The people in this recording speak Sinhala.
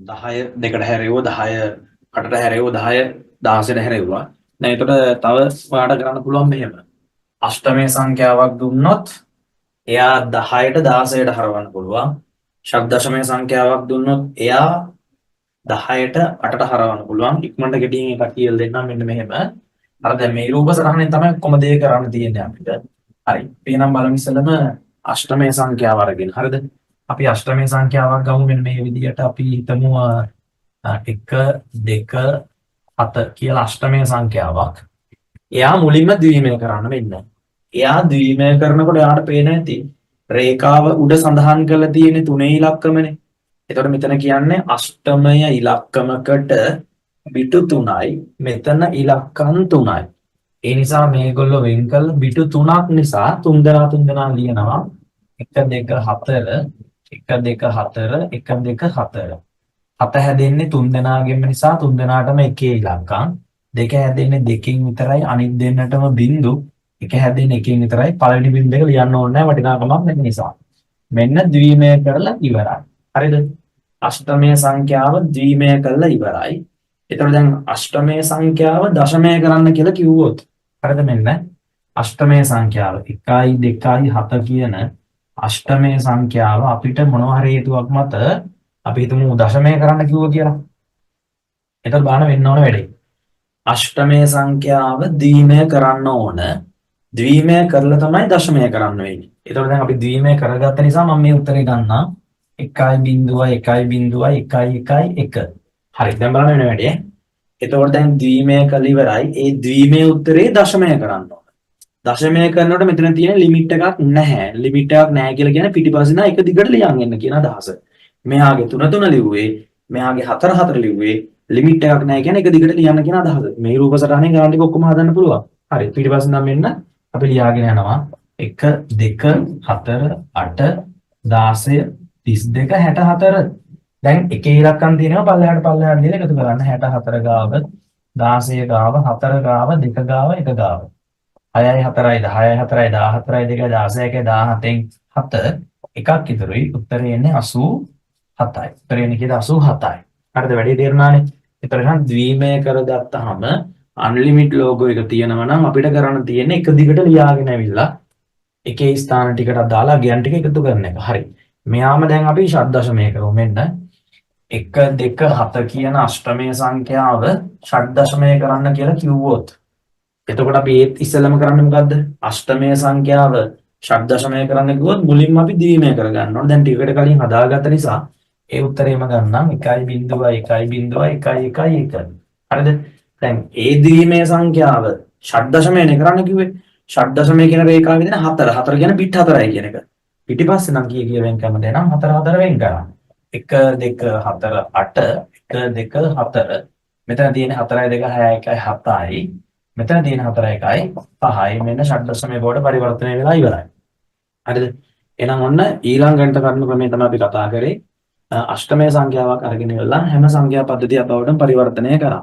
10 දෙකට හැරෙව්වා, 10 අටට හැරෙව්වා, 10 16ට හැරෙව්වා. දැන් එතකොට තව ඔයාලට කරන්න පුළුවන් මෙහෙම. අෂ්ටමය සංඛ්‍යාවක් දුන්නොත් එයා 10ට 16ට හරවන්න පුළුවන්. ෂඩ්දශමය සංඛ්‍යාවක් දුන්නොත් එයා 10ට 8ට හරවන්න පුළුවන්. ඉක්මනට කෙටියෙන් එකක් කියලා දෙන්නම් මෙන්න මෙහෙම. අර දැන් මේ රූප සටහනෙන් තමයි ඔක්කොම දේ කරන්න තියෙන්නේ අපිට. හරි. අපි එහෙනම් බලමු ඉස්සෙල්ලම අෂ්ටමය සංඛ්‍යාව අරගෙන. හරිද? අපි අෂ්ටමය සංඛ්‍යාවක් ගමු මෙන්න මේ විදිහට. අපි හිතමු 1 2 7 කියලා අෂ්ටමය සංඛ්‍යාවක්. එයා මුලින්ම ද්විමය කරන්න වෙන්න. එයා ද්විමය කරනකොට එයාට පේන ඇති රේඛාව උඩ සඳහන් කරලා තියෙන තුනේ ඉලක්කමනේ. එතකොට මෙතන කියන්නේ අෂ්ටමය ඉලක්කමකට බිටු 3යි, මෙතන ඉලක්කම් 3යි. ඒ නිසා මේගොල්ලෝ වෙන් කළ බිටු 3ක් නිසා තුන් දෙනා තුන් දෙනා ලියනවා. 1 2 4 1 2 4 1 2 4. හත හැදෙන්නේ තුන් දෙනාගෙන්ම නිසා තුන් දෙනාටම එකේ ඉලක්කම්. දෙක හැදෙන්නේ දෙකෙන් විතරයි, අනිත් දෙන්නටම බිංදු. එක හැදෙන්නේ එකෙන් විතරයි. පළවෙනි බිංදු එක ලියන්න ඕනේ නැහැ වටිනාකමක් නැති නිසා. මෙන්න ද්විමය කරලා ඉවරයි. හරිද? අෂ්ටමය සංඛ්‍යාව ද්විමය කරලා ඉවරයි. එතකොට දැන් අෂ්ටමය සංඛ්‍යාව දශමය කරන්න කියලා කිව්වොත්, හරිද? මෙන්න අෂ්ටමය සංඛ්‍යාව 1 2 7 කියන අෂ්ටමය සංඛ්‍යාව අපිට මොනවා හරි හේතුවක් මත අපි හිතමු දශමය කරන්න කිව්වා කියලා. එතකොට බලන්න වෙන්න ඕන වැඩේ. අෂ්ටමය සංඛ්‍යාව ද්විමය කරන්න ඕන. ද්විමය කරලා තමයි දශමය කරන්න වෙන්නේ. එතකොට දැන් අපි ද්විමය කරගත්ත නිසා මම මේ උත්තරේ ගන්නම්. 1 0 1 0 1 1 1. හරි, දැන් බලන්න වෙන වැඩේ. එතකොට දැන් ද්විමය කළ ඉවරයි. ඒ ද්විමය උත්තරේ දශමය කරන්න ඕන. දශමය කරනකොට මෙතන තියෙන ලිමිට් එකක් නැහැ. ලිමිට් එකක් නැහැ කියලා කියන්නේ පිටිපස්සේ නා එක දිගට ලියන් එන්න කියන අදහස. මෙහාගේ 3 3 ලිව්වේ, මෙහාගේ 4 4 ලිව්වේ, ලිමිට් එකක් නැහැ කියන්නේ එක දිගට ලියන්න කියන අදහස. මේ රූප සටහනේ ගණන් ටික ඔක්කොම හදන්න පුළුවන්. හරි, පිටිපස්සේ නම් මෙන්න අපි ලියාගෙන යනවා. 1 2 4 8 16 32 64. දැන් එකේ ඉලක්කම් තියෙනවා, පල්ලෙහාට පල්ලෙහාට දීලා එකතු කරන්න. 64 ගාව, 16 ගාව, 4 ගාව, 2 ගාව, 1 ගාව. 6යි 4යි 10යි 4යි 14යි 2යි 16යි 17න් 7 එකක් ඉතුරුයි. උත්තරේ එන්නේ 87යි. උත්තරේ එන්නේ කීයද? 87යි. හරිද? වැඩේ තේරුණානේ? ඒතර එහෙනම් ද්විමය කරගත්තාම අන්ලිමිට් ලෝගෝ එක තියෙනවා නම් අපිට කරන්න තියෙන්නේ එක දිගට ලියාගෙන ඇවිල්ලා එකේ ස්ථාන ටිකට අදාළ අගයන් ටික එකතු කරන එක. හරි. මෙයාම දැන් අපි ෂඩ්දශමය කරමු. මෙන්න 1 2 7 කියන අෂ්ටමය සංඛ්‍යාව ෂඩ්දශමය කරන්න කියලා කිව්වොත්, එතකොට අපි ඒත් ඉස්සෙල්ලම කරන්නේ මොකද්ද? අෂ්ටමය සංඛ්‍යාව ෂඩ්දශමය කරන්න කිව්වොත් මුලින්ම අපි ද්විමය කරගන්න ඕන. දැන් ටිකකට කලින් හදාගත්ත නිසා ඒ උත්තරේම ගන්නම්. 1 0 1 0 1 1 1. හරිද? දැන් ඒ ද්විමය සංඛ්‍යාව ෂඩ්දශමයනේ කරන්න කිව්වේ. ෂඩ්දශමය කියන රේඛාවේ දෙන 4 4 කියන්නේ බිට් 4යි කියන එක. පිටිපස්සේ නම් කී කී වෙන් කරනද? එනම් 4 4 වෙන් කරා. 1 2 4 8 1 2 4. මෙතන තියෙන 4යි 2 6 1 7යි. මෙතන තියෙන 4 1යි 5යි. මෙන්න ෂඩ්දශමය බවට පරිවර්තනය වෙලා ඉවරයි. හරිද? එහෙනම් ඔන්න ඊළඟ ගණිත කරුණු ක්‍රමය තමයි අපි කතා කරේ. අෂ්ටමය සංඛ්‍යාවක් අරගෙන ඉවරලා හැම සංඛ්‍යා පද්ධතියක් බවටම පරිවර්තනය කරා.